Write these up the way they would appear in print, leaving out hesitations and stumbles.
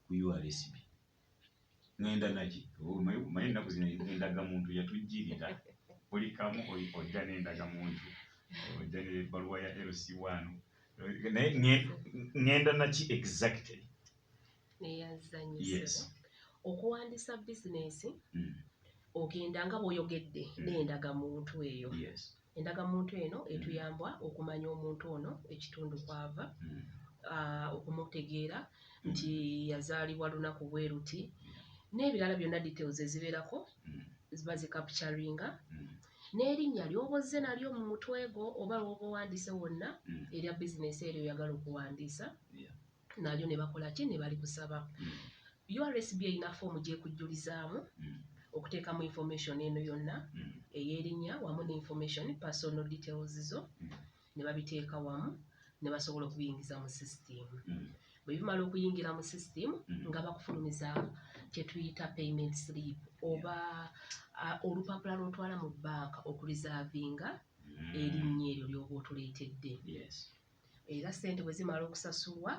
Ku URSB ŋŋenda naki? Omanyi ennaku zino endagamuntu yatujjirira buli kamu. Ojja n'endagamuntu, ojja n'ebbaluwa ya LC1, naye ŋŋenda naki exactly? Neyazanyisibwa. Okuwandiisa bizinesi, ogenda nga bw'oyogedde n'endagamuntu eyo. Endagamuntu eno etuyamba okumanya omuntu ono, ekitundu kwava, okumutegeera nti yazaalibwa lunaku bwe luti n'ebirala byonna, details ezibeerako ziba zicapturinga n'erinnya ly'oba ozze nalyo mu mutwe gwo oba lw'oba owandiise wonna erya bizinesi eryo oyagala okuwandiisa nalyo, ne bakola ki? Ne balikusaba. URSB erina foomu gyekujjulizaamu okuteekamu information eno yonna ey'erinnya wamu ne information, personal details zo, ne babiteeka wamu ne basobola okubiyingiza mu system. Bwe bimala okuyingira mu system, nga bakufulumiza kye tuyita payment slip oba olupapula lw'otwala mu bbanka okureservinga erinnya eryo ly'oba otuleetedde. Era ssente bwe zimala okusasulwa,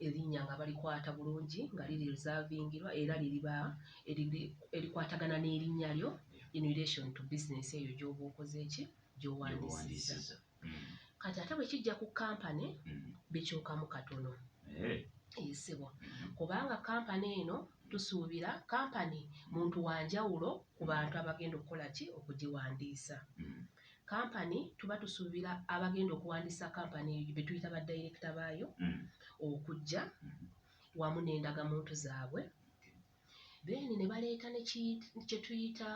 erinnya nga balikwata bulungi nga liri reservingirwa era liriba erikwatagana n'erinnya lyo in relation to business eyo gy'oba okoze ki? Gy'owandiisizza. Gy'owandiisizza. Kati ate bwe kijja ku kampani, bikyukamu katono. Esebo, kubanga kampani eno tusuubira kampani muntu wanjawulo ku bantu abagenda okukola ki? Okugiwandiisa. Kampani tuba tusuubira abagenda okuwandiisa kampani eyo be tuyita badirekita baayo okujja wamu n'endagamuntu zaabwe, then ne baleeta ne kye tuyita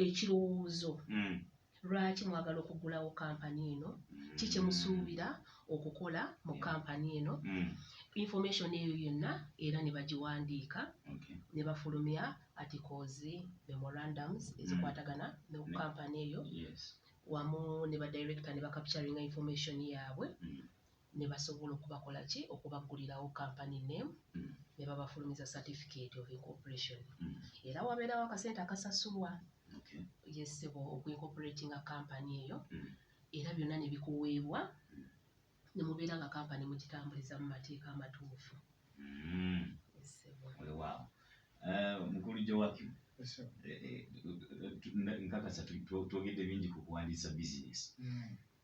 ekirowoozo: lwaki mwagala okugulawo kampani eno? Ki kye musuubira okukola mu kampani eno? Information eyo yonna era ne bagiwandiika ne bafulumya articles, memorandums ezikwatagana ne kampani eyo wamu ne badirector ne bacapturinga information yaabwe ne basobola okubakola ki? Okubaggulirawo company name ne babafulumiza certificate of incorporation. Era wabeerawo akasente akasasulwa, yes ssebo, okuincorporatinga kampani eyo. Era byonna ne bikuweebwa ne mubeera nga kampani mugitambuliza mu mateeka amatuufu. Yes ssebo. Weewaawo. Mukulu Joakim, nkakasa twogedde bingi ku kuwandiisa bizinesi.